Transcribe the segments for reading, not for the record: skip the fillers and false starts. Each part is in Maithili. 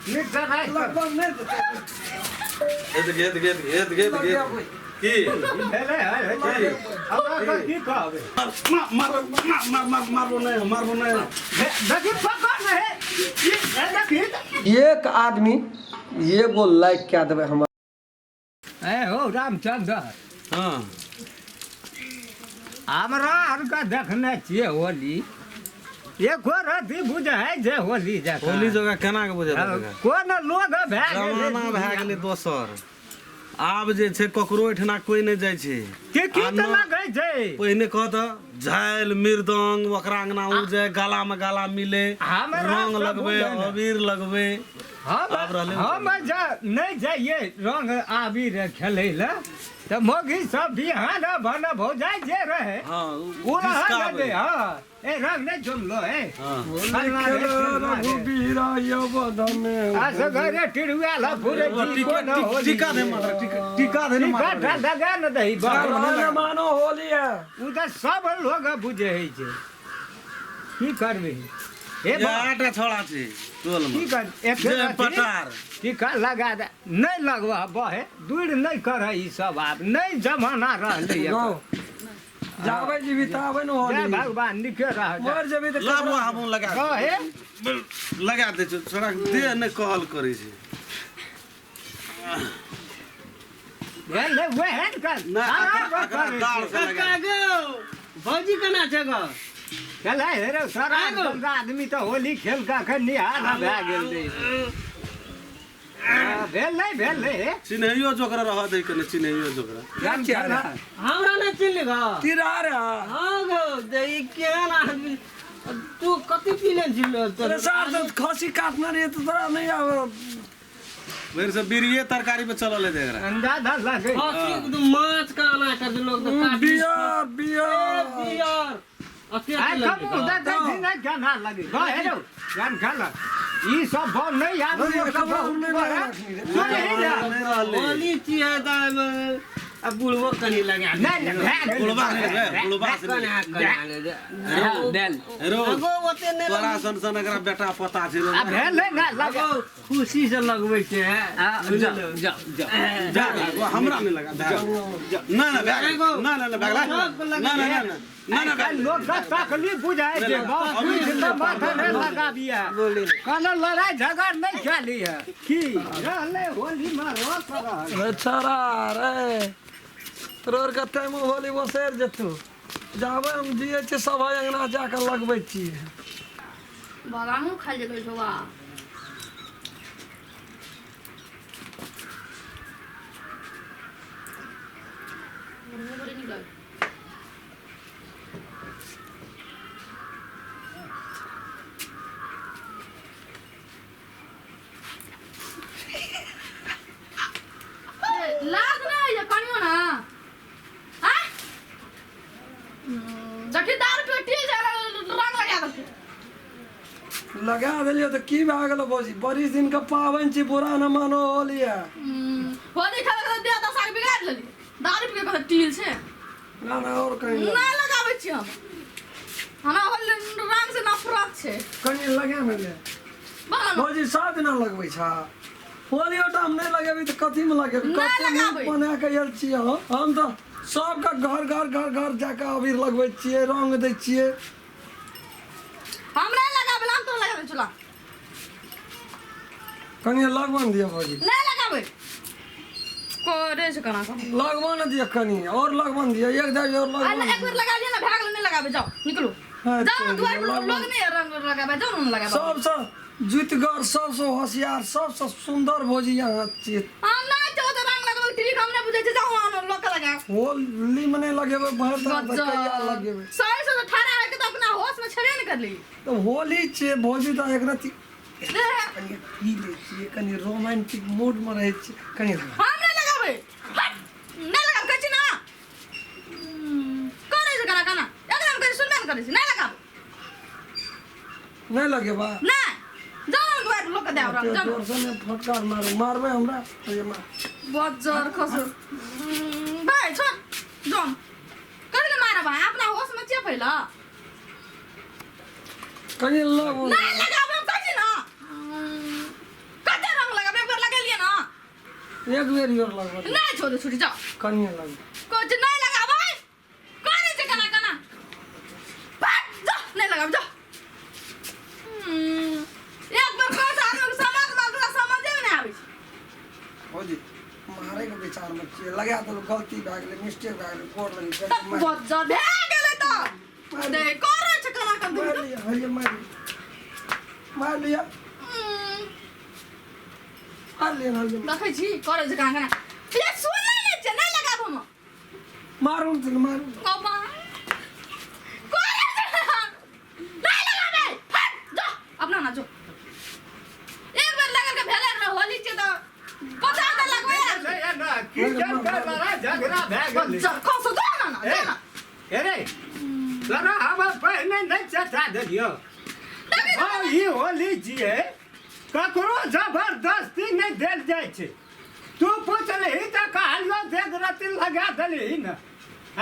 नीक से राखि कऽ। लगभग नहि देतै। एत गे एत गे एत गे एत गे की भेलै है, है छै। हमरा तऽ की कहबै मार मार मार मार मारबो नहि मारबो नहि देखी पकड़ ने हे। ई, हे देखी एक आदमी एगो लाइक कए देबै हमर। ए हो रामचंद्र। हाँ। हमरा आरके देखने छियै होली एको रति बुझै छै होली जकाँ। होली जगह केना के बुझेतै? कोन लोग भए गेलै? जमाना भए गेलै दोसर। आब जे छै ककरो ओहिठिना कोइ नहि जाइ छै। की की आ तऽ न- लगै छै? पहिने कह तऽ झालि मृदंग ओकरा अंगना ओ जाय, गाला में गाला मिले, हमरा रंग सब लगबै, बुझै ने। अबीर लगबै। हम आब रहलै। हम जे नहि जाइए रंग आबीर खेलै लए तऽ मौगी सब बिहान भन भौजाइ जे रहै हाँ ओ रहै ने जिसकाबै। जे हाँ ए रंग नहि जमलो ए हाँ। फलना रे, फलना रे। रघुबीरा यवधमे आ सगरे टिरुआ ल पूरे जी टीका कोन होली। टीका दे मात्र टीका टीका दे टीका मात्र टा लगा न दही बा। न मानो होली है। ओ तऽ सब लोग बुझै छै। की करबै हे बा? आटा छोड़ा छै टोल की में कर एक जे पटार टीका लगा दे नहि लगबह बहे दूर नहि करह ई सब आब नहि जमाना रहलै गौ एकर। जाबै जीबी तऽ आबै न जय होली। भगवान नीके रह जा। मर जेबी तऽ लाबो हमहूँ लगा रहे लगा दै छै छोड़ा देह नहि कहल करै छै। भेल ने वएह ने कर नहि सारा एकरा करै दाल छै। से लगा काका गो भौजी केना छै गो? चलै हे रे सारा गंदा आदमी तऽ होली खेल कऽ अखन निहाल भए गेल रे। हाँ, भेल नहि भेल नहि हे। चिन्हैयो जोकरा रह दै कने चिन्हैयो जोकरा। राम चल। हमरा नहि चिन्हली गो? तिरा रे। हाँ गो दे ई केहन आदमी तू कति पीने छी? अरे सार तऽ खसी काटने रहियै तऽ तोरा नहि आबै। भरि से बीड़िए तरकारी पे चलल है एकरा। अंदाजा लगै। खसी एकदम माछ का आना कर दे लोग तो काट बियर बियर बियर अते आइ कम देखै छी नहि केना लगे गो हे रौ जान खेल ई सब बम नहि आदमी नहीं, सब खबर बहुत नहीं बड़ा। रखनी रे। सुनही ने। नहि रहलै। होली छियै तऽ आ बुढ़बो कनि लगा दे। नहि नहि भए गेलै। बुढ़बा नहि रे, बुढ़बा से कनि नहि। कनि दे। भेल। रो अगो ओते नहि तोरा सन सन एकरा बेटा पोता छै आ भेलै ने लगे। अगो खुशी से लगबै छै। आ, जाओ जाओ जाओ। जा वो हमरा नहि लगा भए गेल। ना ना भए गेल। ना ना ना भए गेल। ना ना ना ना ना ना भए गेल। लोक के तकलीफ बुझाइ छै बहुत कुछ तऽ माथा नहि लगाबिए कोनो लड़ाइ झगड़ नहि खेली है की रहलै होली मे रस रहल। रे छोरा रे तोर के टाइम होली बसैर जेतू। जाबे हम जियै छियै सब अंगना जाके लगबै छियै। बादामो खाइ गेलै छौआ। बड़ी नीक लागै। लाज नहि होइए कनियो ने आँय? देखी दारू पी टील छै रंग लगा देलकै। लगा देलियै तऽ की भए गेलो भौजी? बड़ी दिन के पाबनि छी, बुरा न मानो होली है। होली खेलक तऽ देह दशा के बिगाड़ि लेली। दारू पी के कहै टील छै। ना ना और कहीं नहि लगाबै छी हम। हमरा होली रंग से नफरत छै। कनि लगा ने ले। बोलो ने। भौजी सब दिना लगबै छ? होली ओटा हम नहि लगेबी तऽ कथी में लगेबी? नहि कते नीक लगाबै। बना के आयल छियै हम। हम तऽ सबके घर घर घर घर जाके अबीर लगबै छियै, रंग दै छियै। हम नहि लगाबै, हम तो लगाबै चला। कनि लगबऽ ने दिअ भौजी। नहि लगाबै करे छै केना कऽ। लगबऽ ने दिअ कनि और लगबऽ ने दिअ एक दाबी और आ लगबऽ ने एक बेर लगा लिअ ने भए गेल। नहि लगाबै, जाओ निकलू। हाँ, जाओ ने चलि दुआरि पर लगबऽ। लोग नहि रंग लगाबै, जाओ ने लगाबै। सबसँ जुतगर, सबसँ होशियार, सबसँ सुन्दर भौजी अहाँ छियै। हम नहि चाहो तऽ रंग लगबै ठीक हम नहि बुझै छी, जाओ अहाँ लोग के लगाओ। होली में नहि लगेबै भरि साल तऽ कहिया लगेबै? सही से तऽ ठड़ा होके तऽ अपना होश में छेबे नहि करली। तऽ होली छियै भौजी तऽ एक रत्ती दे। कनि पी लै छियै, कनि रोमांटिक मूड में रहै छियै, कनि लगा। हम नहि लगाबै, हट नहि लगाबै कहै छी ना। करै छै गाना गाना एकदम करै सुनबे नहि करै छै। नहि लगाबै। नहि लगेबा? नहि, जाओ ने दुआरि पर लोग के देब रंग, जाओ ने। जोर से नहि फटकार मारू, मारबै हमरा तो ये मार। बहुत जोर खसु भाइ छोड़ जोन कथी ले मारब अहाँ? अपना होश में छियै पहिला। कनि लगो। नहि लगाबै हम कहै छी ना। कते एक बेर your लगबऽ नहि छोड़ू छुट्टी जाओ कनिए लगबै कहै छै नहि लगाबै करै छै केना केना फट जा नहि लगाब जा एक बेर कहै छै आदमी समझ में समझे में नहि आबै छै भौजी मारे के विचार में छियै लगा देलहुँ गलती भए गेलै मिस्टेक भए गेलै गोर लगी तब बज्जर भए गेलै तऽ दे करै छै केना केना मारि लिअ हइये मारि लिअ मारि लिअ मारि लिअ हइये देखै छी करै छै केना केना ये सुनै नहि छै नहि लगाब हम मारू ने मारू बाबा करै छै नहि लगाबै फट जो अपना ना जो एक बेर लगल के भेलै ने होली छै तऽ बता तऽ लगबै की के लड़ाई झगड़ा भए गेलै बज्जर खसो जो ना ना जो ना ए रे तोरा हम पहिने नहि चटा देलियौ हँ ई होली छियै ककरो जबरदस्ती नहि देल जाइ छै तू पुछलही तऽ कहलियौ देख रति लगा देलही ने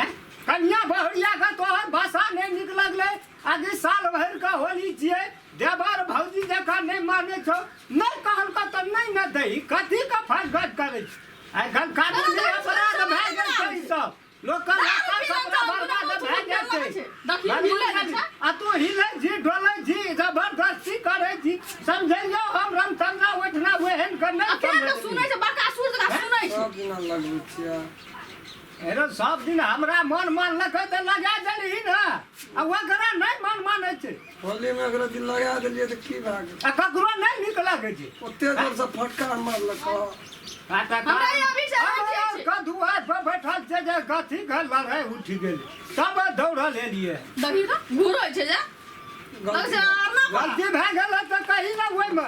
आँय कन्या बहुरिया के तोहर भाषा नहि नीक लगलै आगे साल भरि के होली छियै देवर भौजी जकाँ नहि मानै छौ नहि कहलकौ तऽ नहि ने दही कथी के फट फट करै छै आइ काल्हि कानूनी अपराध भए गेल छै ई सब लोक के लत्ता कपड़ा बर्बाद भए जाइ छै देखी, हिलै नहि छै। आ तू हिलै छी डोलै छी जबरदस्ती करै छी समझैयौ हम रामचंद्रा ओहिठिना ओहन के नहि आ केना समझै सुनै छै बड़का सुर जकाँ सुनै छै सब दिना लगबै छियै हेरो सब दिन हमरा मन मानलकै तऽ लगा देलही ने आ ओकरा नहि मन मानै छै होलीमे एकरा दिन लगा देलियै तऽ की भए गेल आ ककरो नहि नीक लगै छै ओते जोरसँ फटका मारलक हमरा ई अभी से अभी छै। कदुआ पर बैठल छै जे कथी के लड़ाइ उठि गेलै तब दौड़ल एलियै देखी तऽ घूरै छै जे लग छै आर ना गलती भए गेल तऽ कही ने ओहिमे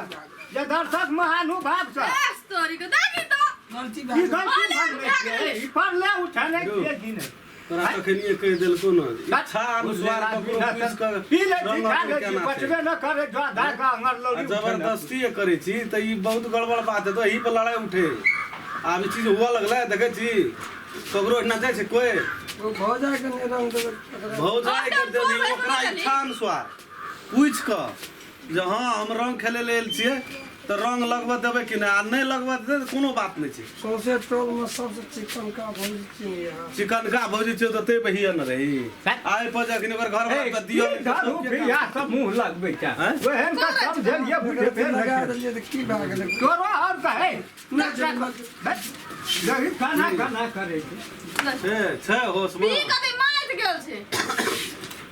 जे दर्शक महानुभाव से एस तोरी के देखी तऽ गलती ई भए गेल गलती भए गेलै ई पर ले उठेने छियै कि नहि तोरा तखनिए कहि देलको ने इच्छा अनुसार ककरो पूछि कऽ पी लै छी रंग खा अबीर लै छी केना छै। पचबे न करे जो आधा का अंगर आ लौरी जबरदस्ती करै छी तऽ ई बहुत गड़बड़ बात है तो एही पर लड़ाई उठे आब ई चीज हुआ लगलै देखै छी ककरो एहिना जाइ छै कोई ओ भौजाइ के नहि रंग देलक तकरा भौजाइ के देली ओकरा इच्छा अनुसार पूछि कऽ जे हँ हम रंग खेलै लए आयल छियै तऽ रंग लगबऽ देबै कि नहि आ नहि लगबऽ देतै तऽ कोनो बात नहि छै सौंसे टोलमे सबसँ चिकनका भौजी चिन्है अहाँ चिकनका भौजी छियौ तऽ ताहि पर हिय ने रही आइ पर जखन ओकर घर ए, पर दियौ की दारू पिया सब मुँह लगबै छै आँय? ओहन का समझलियै बुझेबे नहि लगा करै। देलियै तऽ की भए गेलै तोरो और कहे नहि छै, गरीब खाना खाना करै छै छै छै होशमे पी कते मारि गेल छै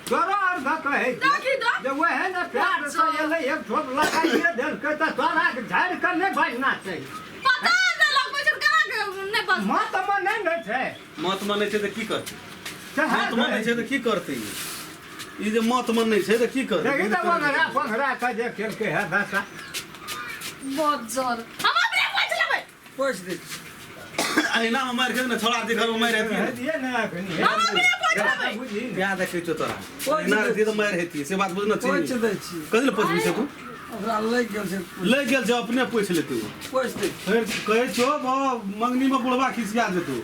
तोरो और का कहै छै देखी तऽ जे वएह ने प्यार से एलै एक ठोप लगाइए देलकै तऽ तोरा के झाड़ि कऽ नहि बाजना चाही पता नहि लगबै छै केना के नहि बस मत मे नहि ने छै मत मानै छै तऽ की करतै सएह मत मानै छै तऽ की करतै ई? ई जे मत मानै छै तऽ की करतै देखी तऽ बंगरा बंगरा के जे केलकै है दशा बहुत जोर हम अपने पूछ लेबै पोछि दै छी अहिना मे मारि खेत ने छोड़ा दी घर मे मारि हेती दिए ने एखनी हम अपने पूछ लेबै बुझी ने। क्या देखै छौ तोरा अहिना रहती तऽ मारि हेती से बात बुझना पोछि छी दै छी कथी लए पोछबी छै तू ओकरा लागि गेल छै लागि गेल छै अपने पोछि लेतै ओ पोछि दै छी फेर कहै छौ मंगनी मे बुढ़वा खिसिया जेतौ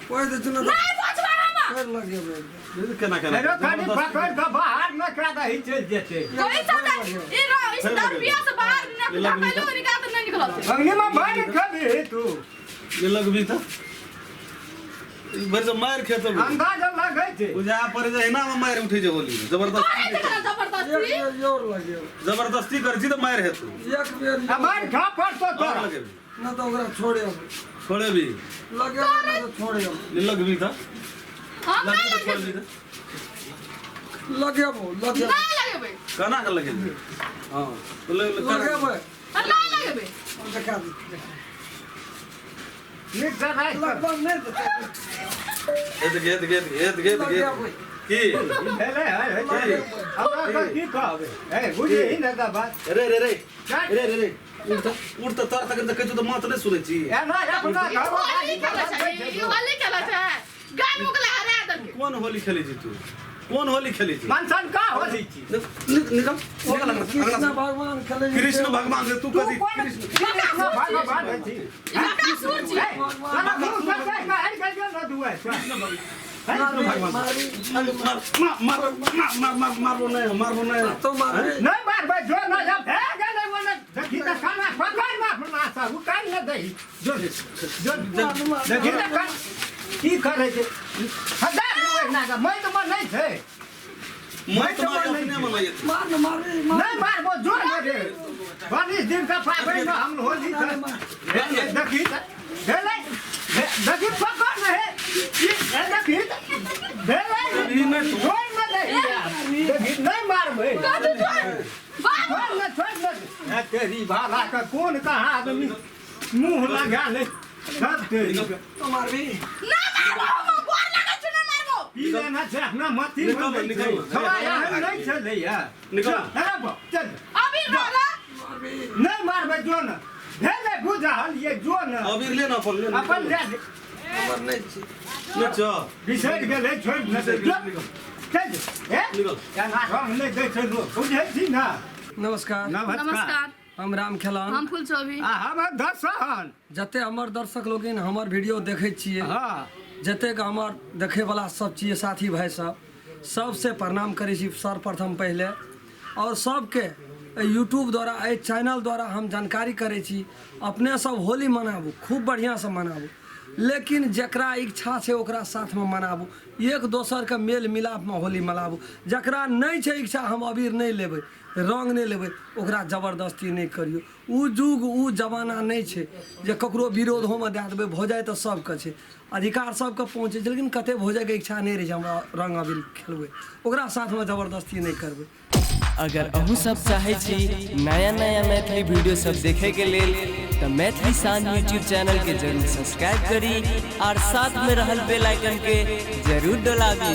पोछि दै छी ने तऽ नहि पूछबै हम फेर लगेबै एकदम। केना केना हेरो खाली पकड़ कऽ बाहर न कए दही चलि जेतै कोई सब ई रहो इस दारू से बाहर न निकलो निकाल तऽ नहि निकलत मंगनी मे मारि खेबही तू ये लगबी तऽ ई भरि से मारि खेतौ अंदाज लगै छै बुझा पड़े जे एना मे मारि उठै छै होली मे जबरदस्ती करै छै केना एक जबरदस्ती बेर your लगेबै जबरदस्ती करै छी तऽ मारि हेतौ एक बेर आ मारि खा पड़तौ और तोरा लगेबी नहि तऽ ओकरा छोड़े अबै छोड़ेबी लगेबै नहि तऽ छोड़े अबै ये लगबी तऽ हम नहि लगबी तऽ छोड़बी लगेबै तऽ लगेबो लगेबो नहि लगेबै केना के लगेबी हँ तऽ लगेबै हम नहि लगेबै हम देखा दै छी नीक से राखि कऽ। लगभग नहि देतै हेत गेत गेत गेत गेत गेत की भेलै है, है, छै। हमरा तऽ की कहबै ए बुझही ने तऽ बात रे रे रे रे रे रे उठ तऽ उठ तऽ तोरा तखन तऽ कहै छौ तऽ माथ नहि सुनै छी एना अपना ई घर होली खेलै छै ई होली खेलै छै गाय मुकला हरा देलकै कोन होली खेलै छी तू कोन होली खेलै छी मनसन का होली छी निकल निकल अंगना से, अंगना कृष्ण से। भगवान खेलै छै। कृष्ण भगवान से तू तू कथी कोन कृष्ण भगवान छी ई बकासुर छी ए, साला मुँह से कहि कऽ हारि गेल ने दुआरि से। कृष्ण भगवान मारी मार मार मार मार मार मारबो नहि मारबो नहि तो मारबे नहि मारबै जो न जब भए गेलै ओने देखी तऽ खाना पकड़ ना अपना सब उकान न दै दही जो जो देखी ने कर की करे छै हदा ओहिना के मैं तऽ नहि छै। मैं तो अपने मनैत। मार न मार मार। नहीं मारबो जोर न रे 22 दिन का पाबनि में हम होली देखी भेलै देखी पकड़ न हे देखी भेलै छोड़ न दे देखी नहीं मारबै। कथी छोड़ बाबू। छोड़ न छोड़ न तेरी भाला का कोन कहाँ आदमी मुंह लगा ले सब तेरी के। तो मारबी ना मारबो हम गोर लागै छी ना मारबो। पी लेना छै अपना मती निकल, निकल। खवा नहीं चलैया। निकल। चल चल अभी रोला नहीं मारबै जो न भेलै बुझल ये जो न अबीर ले न अपन ले न। अपन ले ले। हमर नहि छी। ले चल। बिसरि गेलै छोड़ि न दे जो। चल हे निकल। एना रंग नहि दै छै लोक बुझै छी ना। नमस्कार। नमस्कार। हम राम खेलान। हम फूल चौबी। आ हमर दर्शन। जते हमर दर्शक लोगिन हमर वीडियो देखै छियै हाँ जतेक हमर देखैवला सब छियै साथी भाई सब सबसे प्रणाम करै छी सर्वप्रथम पहिले और सबके यूट्यूब द्वारा एहि चैनल द्वारा हम जानकारी करै छी अपने सब होली मनाबू खूब बढ़िआँसँ मनाबू लेकिन जकरा इच्छा छै ओकरा साथमे मनाबू एक दोसरके मेल मिलापमे होली मनाबू। जकरा नहि छै इच्छा हम अबीर नहि लेबै रंग नहि लेबै ओकरा जबरदस्ती नहि करियौ। उ जुग उ जमाना नहि छै जे ककरो विरोधोमे दए देबै। भऽ जाइ तऽ सबके छै अधिकार सबके पहुँचै छै लेकिन कते भऽ जाइके इच्छा नहि रहै छै हमरा रंग अबीर खेलबै ओकरा साथमे जबरदस्ती नहि करबै। अगर अहूँ सब चाहै छी नया नया मैथिली वीडियो सब देखे के लेल तऽ मैथिली शान यूट्यूब चैनल के जरूर सब्सक्राइब करी और साथ में रहल बेल आइकन के जरूर दबाबी।